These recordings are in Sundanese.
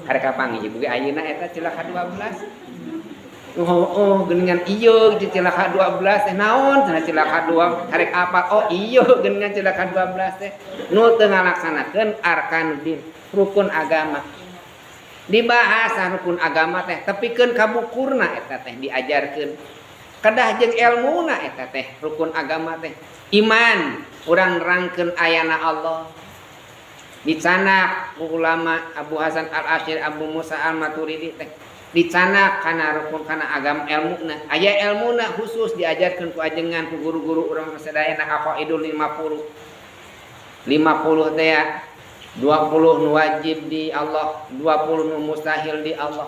Harek kapanggih ibu ge ayeuna eta cilaka 12. Oh, geuningan ieu cilaka 12 teh naon cenah cilaka 2 harek apa? Oh iya geuningan cilaka 12 teh nu teu ngalaksanakeun arkanuddin, rukun agama. Dibahas rukun agama teh tepikeun ka bukurna eta teh diajarkeun. Kedah jeung elmuna eta teh rukun agama teh. Iman urang nerangkeun ayana Allah. Dicanak ulama Abu Hasan Al-Asy'ari, Abu Musa Al-Maturidi teh dicanak kana rukun kana agama elmuna. Aya elmuna khusus diajarkeun ku ajengan ku guru-guru urang sadayana aqaidul 50. 50 teh ya 20 nu wajib di Allah, 20 nu mustahil di Allah.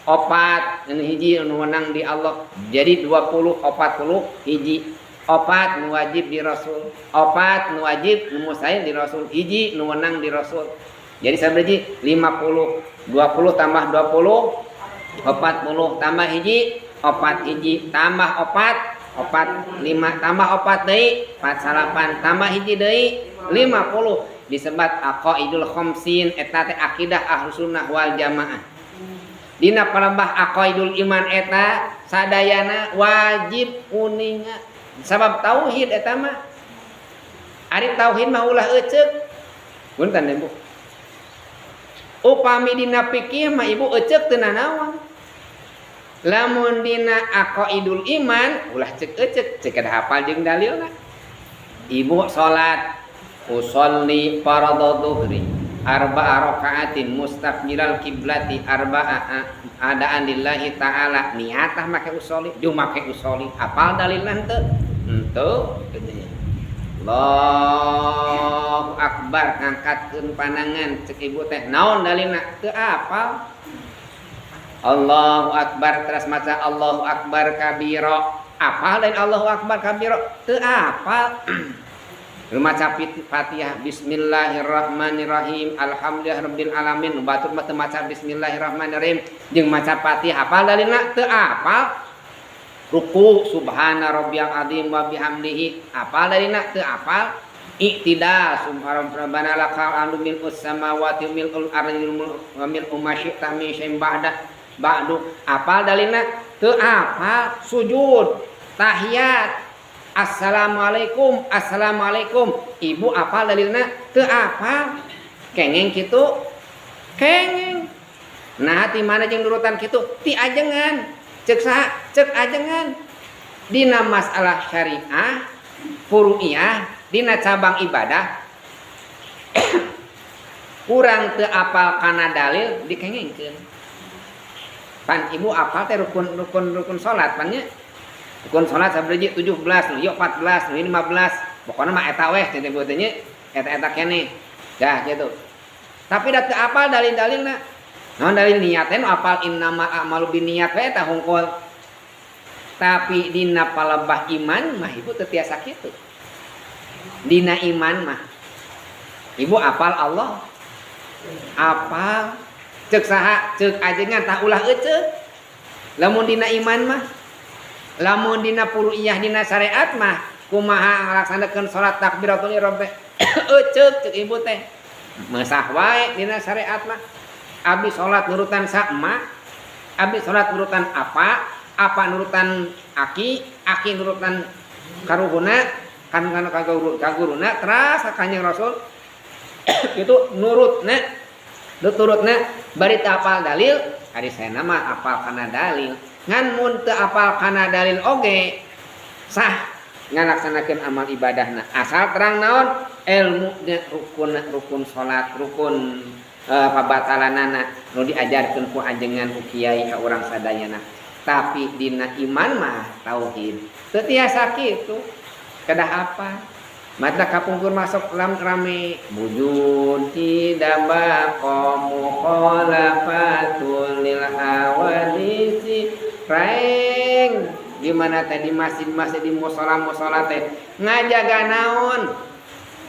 4 nu hiji nu wenang di Allah. Jadi 20 40 hiji. 4 nu wajib di Rasul, 4 nu wajib nu mustahil di Rasul, hiji nu wenang di Rasul. Jadi sabaraha 50, 20 tambah 20, 40 tambah hiji, 4 hiji tambah 4, 4 5 tambah 4 deui, 4 salapan tambah hiji deui, 50. Disebat aqaidul khamsin eta teh akidah Ahlus Sunnah wal Jamaah. Dina palembah aqaidul iman eta sadayana wajib uninga. Sabab tauhid eta mah ari tauhid mah ulah eceuk. Punten Ibu. Upami dina fikih mah ibu eceuk teu nanaon. Lamun dina aqaidul iman ulah ceuk eceuk, ceuk kada hafal jeung dalilna. Ibu salat usolli fardhu dhuhri arba'a raka'atin mustaqbilal kiblati arba'a adaan lillahi ta'ala. Niatah make usolli, jeung make usolli apal dalilna henteu? Henteu. Allahu akbar ngangkatkeun pandangan cek ibu teh naon dalilna? Teu apal. Allahu akbar terus maca Allahu akbar kabira. Apal lain Allahu akbar kabira? Teu apal. Maca Fatihah bismillahirrahmanirrahim alhamdulillah rabbil alamin. Batur mah teu maca bismillahirrahmanirrahim jeung maca Fatihah apal dalilna? Teu apal. Ruku subhana rabbiyal azim wa bihamdihi apal dalilna? Teu apal. I'tidal subhana rabbana lakal hamdu mil'us samawati mil'ul ardi wa mil'u ma syi'ta min syai'in ba'da ba'du apal dalilna? Teu apal. Sujud tahiyat assalamualaikum assalamualaikum ibu apal dalilna? Teu apal. Kengeng kitu kengeng. Nah ti mana jeung nurutan kitu? Ti ajengan. Cek saha? Cek ajengan. Dina masalah syariah furu'iyah dina cabang ibadah kurang teu apal kana dalil dikengengkeun. Pan ibu apal teh rukun salat pan nya. Rukun salat sabaraha 17, nu ieu 14, nu ieu 15. Pokona mah eta weh teh ibu teh nya, eta-eta keneh. Dah gitu. Tapi da teu apal dalil-dalilna. Naon dalil niat teh nu apal innama a'malu binniyat we eta hungkul. Tapi dina palebah iman mah ibu teu tiasa kitu. Dina iman mah ibu apal Allah. Apal cek saha? Cek ajengan tah ulah eceuk. Lamun dina iman mah, lamun dina furu'iyah dina syariat mah kumaha ngalaksanakeun salat takbiratul ihram teh eceuk cek ibu teh. Mesah wae dina syariat mah. Abdi salat nurutan sa emak, abdi salat nurutan apa, apa nurutan aki, aki nurutan karuhuna, kan kaguruna teras ka Kanjeng Rasul. Itu nurutna, nuturutna bari teu apal dalil, ari saena mah apal kana dalil. Ngan mun teu apal kana dalil oge sah ngalaksanakeun amal ibadahna. Asal terang naon ilmu rukun, rukun salat, rukun pabatalanana nu diajarkeun ku ajengan ku kiai ka urang sadayana. Tapi dina iman mah tauhid teu tiasa kitu. Kedah apa? Mata kapungkur masuk lam rame wujud tidak baqa mukhalafatul lil hawadisi reng di mana teh di masjid-masjid di musola-musola teh ngajaga naon?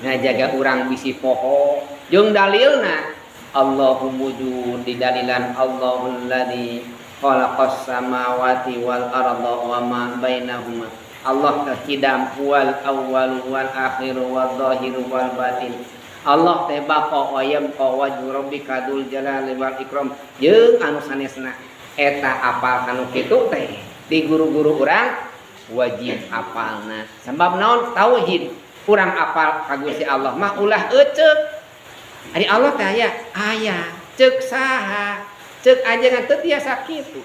Ngajaga urang bisi poho jeung dalilna Allahu wujud didalilan Allahul ladzi khalaqas samawati wal arda wa ma bainahuma. Allah kehidam wal awwal wal akhir wal zahir wal batin. Allah teh baqa wa yabqa, wajhu rabbika dzul jalali wal ikram, jeung anu sanesna. Eta apal kanu kitu teh di guru-guru urang wajib apalna. Sebab naon? Tauhid. Urang apal ka Gusti Allah mah ulah eceuk. Ari Allah teh aya, aya. Ceuk saha? Ceuk ajengan teu tiasa kitu.